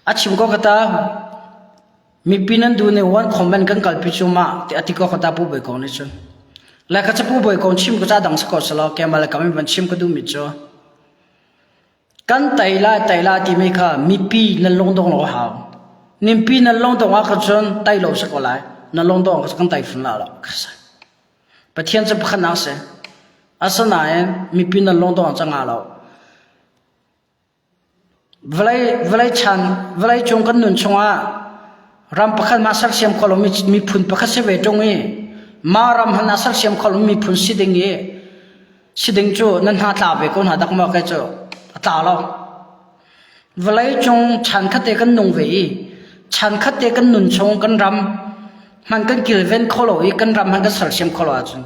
A chim ko ka ta mipi nan duh ning one comment kan kalpi cu ma ti a ti ko ka ta Pu Bawi Kung nih cun. Le ka ca Pu Bawi Kung chim ka ca dang si ko selaw keimah le kam in van chim ka duhmi cu Kan tei lai tei lai timi kha mipi nan lungdong lo a hau. Nimpi nan lungdong ah khan cun tei lo si ko lai. Na lungdong kha kan tei fun la lo. Pathian cu pakhat nak si. Asinain mipi nan lungdong cu nga lo. Vawlei vawlei chan vawlei cung kan nun chungah ram pakhat ma sersiam kho lomi miphun pakhat si ve ṭung i ma ram han a sersiam kho lomi miphun si ding i Si ding cu nan hna tla ve ko hna dak maw kei cu a tla lo. Vawlei cung chan khat te kan nung ve i chan khat te kan nun chung kan ram hman kan kilven kho lo i kan ram hman kan sersiam kho lo ahcun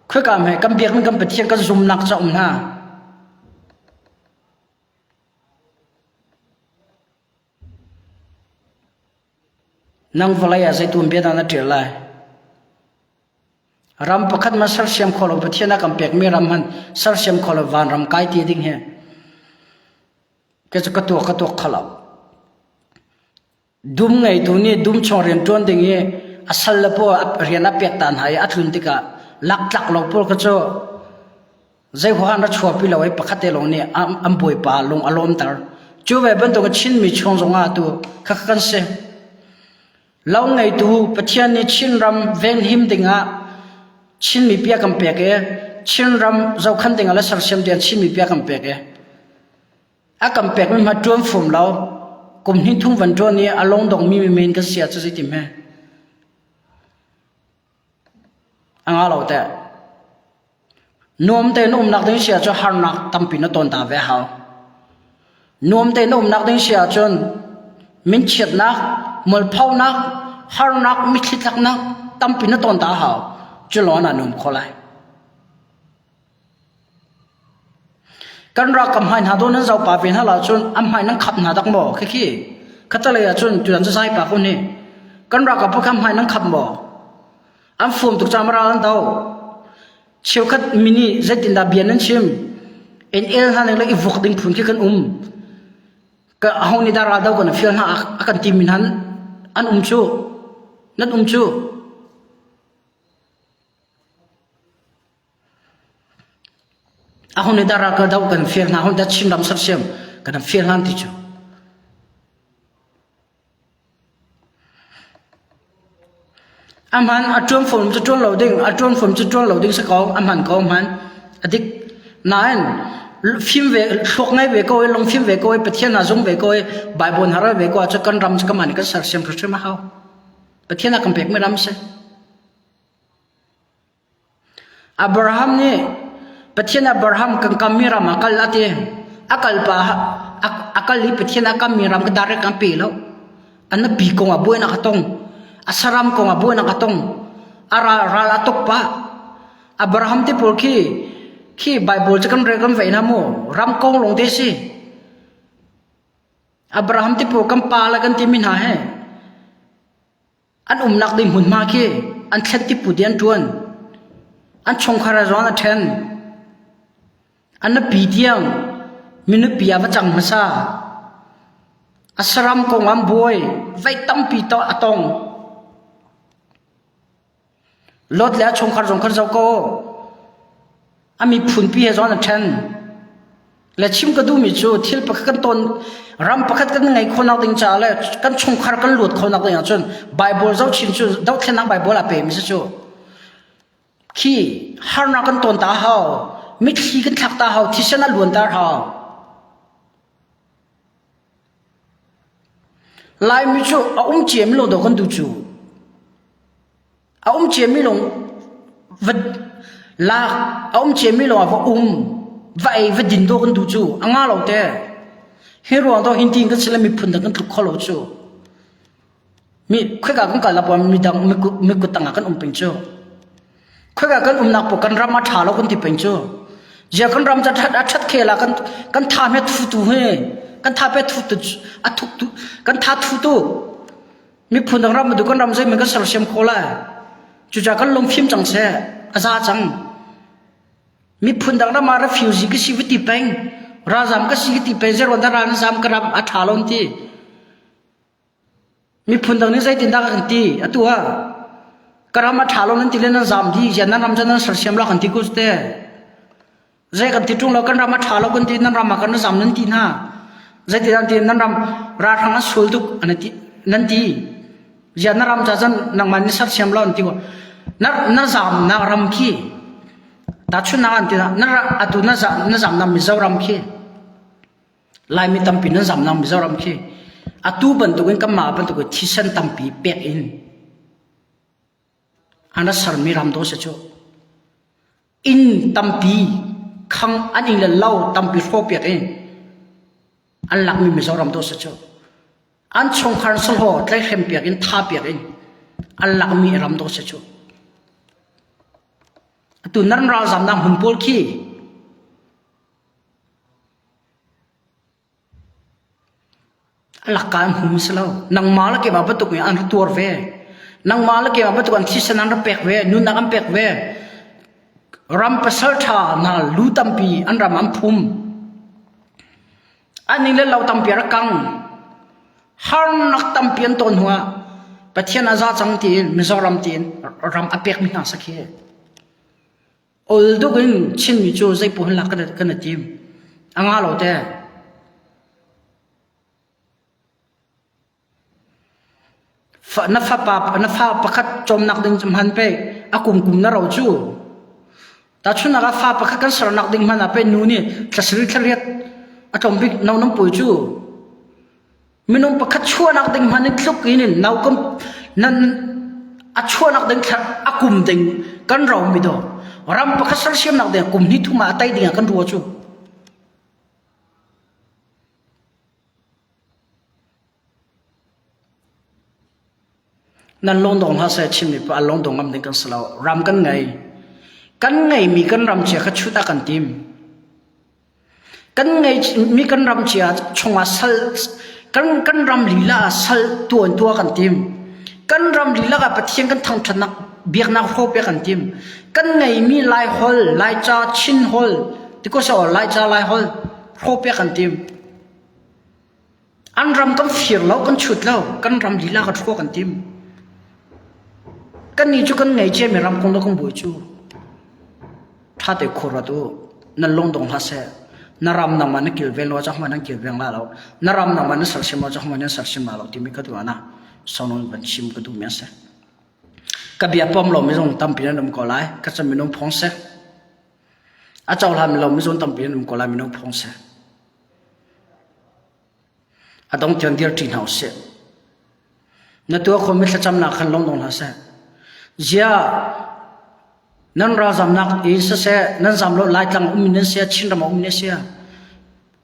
khika hme kan biakmi kan Pathian kan zumnak ca um hna. Nang vawlei ah zei tuanbia dah na ṭial lai? Ram pakhat ma sersiam kho lo Pathian a kan pekmi ram hman sersiam kho lo vanram kai ti ding hi ke cu ka tuak ka tuak kho lo. Dum ngeitu nih dum chung rian ṭuan ding i a sal le pawl rian a pek ta hna i a tlun tikah laktlak lo pawl kha cu zei huahan ra chuahpi lo i pakhat te lawng nih an bawipa lung a lawmter. Cu ve bantuk Chinmi chung zongah tu kha kan si. Lo ngeitu Pathian nih Chinram venhim dingah Chin mipi a kan pek i Chinram zohkhan dingah le sersiam dingah Chin mipi a kan pek i a kan pekmi hma ṭuan fum lo kum hnih thum van ṭuan i a lungdongmi men kan si ah cu zeitim he. A nga lo teh. Nuam tein umnak ding si ahcun harnak tampi na tawn ta ve hau. Nuam tein umnak ding si ahcun minchiatnak, mualphonak, harnak, mitthli tlaknak tampi na tawn ta hau. Cu lawng ah nuam kho lai. Kan ralkap hmai hna dawh nan zoh pah ve hna lo ahcun an hmai nan khap hna dak maw? Khikhi. Khatalei ahcun tutan cu zai pah ko ni. Kan ralkap pawl kha hmai nan khap maw? An fuam tuk caah ral an do. Cheukhat mi nih zeitindah bia nan chim? In el hna ning le i vuak ding phun khi kan um. Ka aho nih dah ral do kan fial hna a kan timi hna an um cu. Nan um cu. Aho nih dah ral ka do kan fial hna, aho nih dah Chinram sersiam kan fial hna ti cu. A hman a ṭuan fom cu ṭuan lo ding, a ṭuan fom cu ṭuan lo ding si ko, a hman ko hman. A dik. Nain fim ve thluak ngei ve ko i lungfim ve ko i Pathian ah zung ve ko i Bible hna rel ve ko ahcun kan ram cu kanmah nih kan sersiam hrimhrim a hau. Pathian a kan pekmi ram si. Abraham nih Pathian Abraham kan kammi ram ah kal a ti. A kal pah a kal i Pathian a kammi ram ka direct an pe lo. An nupi kong ah buainak a tong. A saram kong ah buainak a tong. A ral, ral a tuk pah. Abraham te pawl khi khi Bible cu kan rel kan vei na mu. Ram kong lawng te si. Abraham te pawl kan pa le kan timi hna he An umnak ding hmunhma khi an thlen tiput i an ṭuan. An chungkhar he zong an ṭhen. An nupi tiang mi nupi ah va cang hmasa. A saram kong an buai, voi tampi to a tong. Lot le a chungkhar zong khan zoh ko. A miphunpi he zong an ṭhen. Le chim ka duhmi cu thil pakhat kan ton ram pakhat kan ngei khawhnak ding caah le kan chungkhar kan luat khawhnak ding ahcun Bible zohchin cu dothlennak Bible a pemi si cu. Khi harnak kan ton ta hau, mitthli kan thlak ta hau, thisen a luan ta hau. Laimi cu a um ciami lo do kan duh cu. A um ciami lawng va lak, a um ciami lawng ah va um, va ei, va din dawh kan duh cu. A nga lo te. Hi ruang to hin tin kan si le miphun dang kan tluk kho lo cu. Mi khoika kan kal ah midang mikut tangah kan um peng cu. Khoika kan umnak paoh kan ram a ṭha lo kan ti peng cu. Zia kan ram ca a ṭhat khel ah kan kan tha hme thu tu he kan tha pe thu tu a thuk tu kan tha thu tu Miphun dang ram kan ram zeihmanh kan sersiam kho lai. Cucaah kan lungfim cang seh. A za cang. Miphun dang ram ah refugee ka si va ti peng. Ralzam ka si ka ti peng. Zeiruang dah ral na zam ka ram a ṭha lo an ti. Miphun dang nih zeitindah kan ti? Atu ah ka ram a ṭha lo nan ti le nan zam dih. Ziah nan ram cu nan sersiam lo kan ti ko cu te. Zei kan ti ṭung lo kan ram a ṭha lo kan ti nan ram ah kan zam nan ti hna. Zeiti nan ti nan ram ralhrang an sual tuk an ti nan ti. Zia na ram ca cun nangmah ni sersiam lo an ti ko. Na na zam nak ram khi tahchunhnak an ti na atu na zam na zam nak Mizoram khi Laimi tampi nan zam nak Mizoram khi atu bantukin kanmah bantukin thisen tampi pek in an ra sermi ram dawh si cu. Inn tampi khang an inn le lo tampi hrawhpiak in an lakmi Mizoram dawh si cu. An chungkhar sahlaw tlaihhrem piak in tha piak in an lakmi ram dawh si cu. Atu nan ralzamnak hmun pawl khi A lakka an hum si lo. Nangmah le keimah bantuk in an ra tuar ve. Nangmah le keimah bantuk an thisen an ra pek ve, nunnak an pek ve. Ram pasal ṭha hna lu tampi an ram an phum. An inn le lo tampi a rak kang. Harnak tampi an ton hnuah Pathian a za cang tiin Mizoram tiin ram a pekmi hna sakhi. Ol duk in Chinmi cu zeipaoh hin lak kan i tim. A nga lo te. Na fapa na fa pakhat cawmnak ding cu hman pe a kum kum na ro cu. Tahchunhnak ah fa pakhat kan sernak ding hman ah pe nu nih thlasarih thlariat a tlawm bik no nan pui cu. Minung pakhat chuahnak ding hman in tluk in nau kam nan A chuahnak ding thla a kum ding kan ro mi do. Ram pakhat sersiamnak ding kum hnih thum ah a tai ding ah kan rua cu. Nan lungdong hlah seh Chinmi pa lungdong ngam ding kan si lo. Ram kan ngei. Kan ngeimi kan ram chia kha chut a kan tim. Kan ngeimi kan ram chia chungah sal kan kan ram lila ah sal tuan tua kan tim. Kan ram lila ah Pathian kan thangṭhatnak biaknak hrawh piak kan tim. Kan ngeimi Lai holh, Laica, Chin holh, tiko sa Laica Lai holh hrawh piak kan tim. An ram kan fir lo, kan chut lo, kan ram lila ka ṭhua kan tim. Kannih cu kan ngei ciami ram kong le kan buai cu. Ṭha te khur rat u, nan lungdong hlah seh. Na ram nangmah na kilven lo cang nan kilveng la lo. Na ram nangmah na sersiam lo cang nan sersiam la lo timi ka duh ana. Sonon van chim ka duh mi a si. Ka bia pom lo mi zong tampi nan um ko lai. Ka chan minung phong seh. A cohlan lo mi zong tampi nan um ko lai minung phong seh. A dong tiang dirṭi hna usih. Na tuah khomi thlacamnak khan lungdong hlah seh. Ziah nan ralzamnak in siseh, nan zam lo Laitlang um in nan sia, Chinram ah um in sia.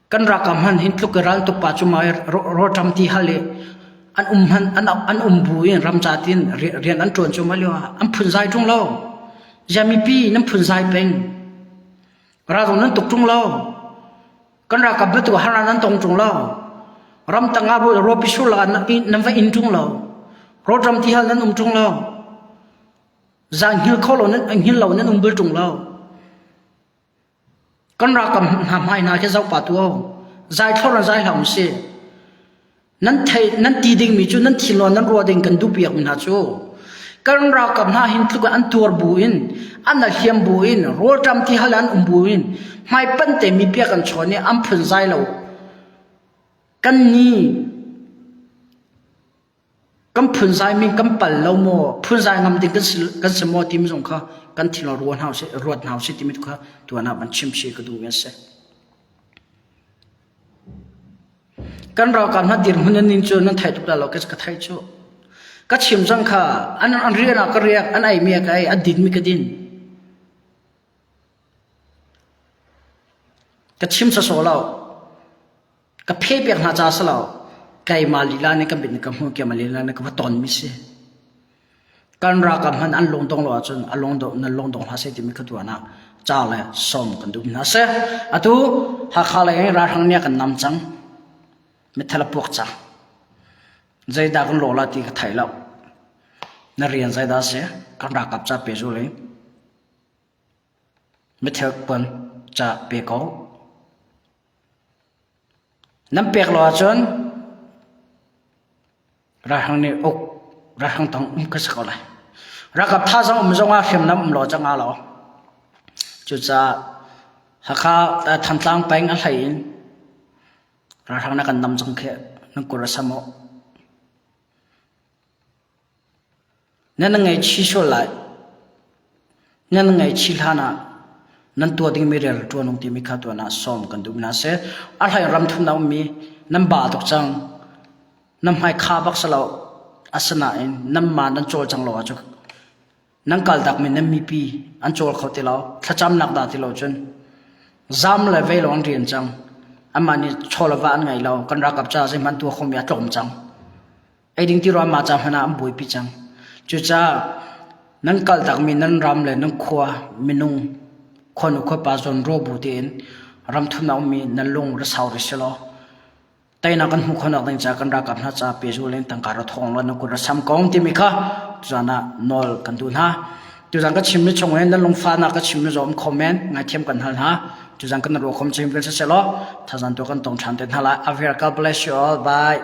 Kan ralkap hman hin tluk i ral tuk pa cu ma rawṭam ti hal i an um hman an an um bu in ramca tin rian an ṭuan cu ma lio ah an phunzai ṭung lo. Ziah mipi nan phunzai peng. Ral nan tuk ṭung lo. Kan ralkap bantuk har nan tong ṭung lo. Ramtang ah rawpi sur lakah nan va inn ṭung lo. Rawṭam ti hal nan um ṭung lo. Zan hngil kho lo nan hngil lo nan um bal ṭung lo. Kan ralkap hna hmai hna khi zoh pa tu zai thlor zai hlah usih. Nan thei nan ti dingmi cu nan thinlung nan ruah ding kan duh piak mi hna cu kan ralkap hna hin tluk an tuar bu in an hliam bu in rawlṭam ti hal an um bu in hmaipan te mi pia kan chawn i an phun zai lo kan ni kan phunzai mi kan pal lo maw phunzai ngam ding kan si kan si maw timi zong kha kan thinlung ruat hna usih ruat hna usih timi kha tuan ah van chim si ka duh mi a si. Kan ralkap hna dirhmun an ning cu nan theih tuk lai lo ka theih cu. Ka chim cang kha an an rian ah ka riak an ei mi ah ka ei an din mi ka din. Ka chim sawsawh lo. Ka phe piak hna ca si lo. Keimah lila nih ka mit nih ka hmuh keimah lila nih ka va ton mi si. Kan ralkap hmanh an lungdong lo ahcun a lungdong nan lungdong hlah seh timi kha tuan ah ca le sawm kan duh hna seh. Atu Hakha lei in ralhrang nih a kan nam cang. Mithal a puak cang. Zeidah kan lawh la ti ka thei lo. Na rian zeidah si? Kan ralkap ca pe zu le mithil puan ca pe ko. Nan pek lo ahcun ralhrang nih uk ralhrang tang um ka si ko lai. Ralkap thazaang um zong ah hriamnam um lo cang aa lo. Cucaah Hakha Thantlang peng a hlei in ralhrang na kan nam cang khi nan kur a sam u. Nan ngaihchih sual lai. Nan ngaihchih hlan ah nan tuah dingmi rian ṭuan ung timi kha tuan ah sawm kan duh hna seh. A hlei ram thumnak ummi nan ba tuk cang. Nan hmai kha bak si lo. Asinain nanmah nan cawlcang lo ahcun nan kaltakmi nan mipi an cawl kho ti lo. Thlacamnak dah ti lo cun zam le vei lawng an rian cang. Amah nih chaw le va an ngei lo. Kan ralkap caah zeihmanh tuah khomi a tlawm cang. Eiding ti ruah mah ca hmanh ah an buaipi cang. Cucaah nan kaltakmi nan ram le nan khua minung khuanu khuapa zawn rawh bu tein ramthum ah ummi nan lung ra sau rih selaw teinak kan hmuh khawhnak ding caah kan ralkap hna caah pehzul in tangka ra thawng law nan kut ra sam ko timi kha tuzan ah nawl kan duh hna. Tuzan ka chimmi chung in nan lungfahnak ka chimmi zawm kho men ngaithiam kan hal hna. Tuzan kan ruah khom chim vel siselaw thazan tu kan tong ṭhan te hna lai. Avir God bless you all. Bye.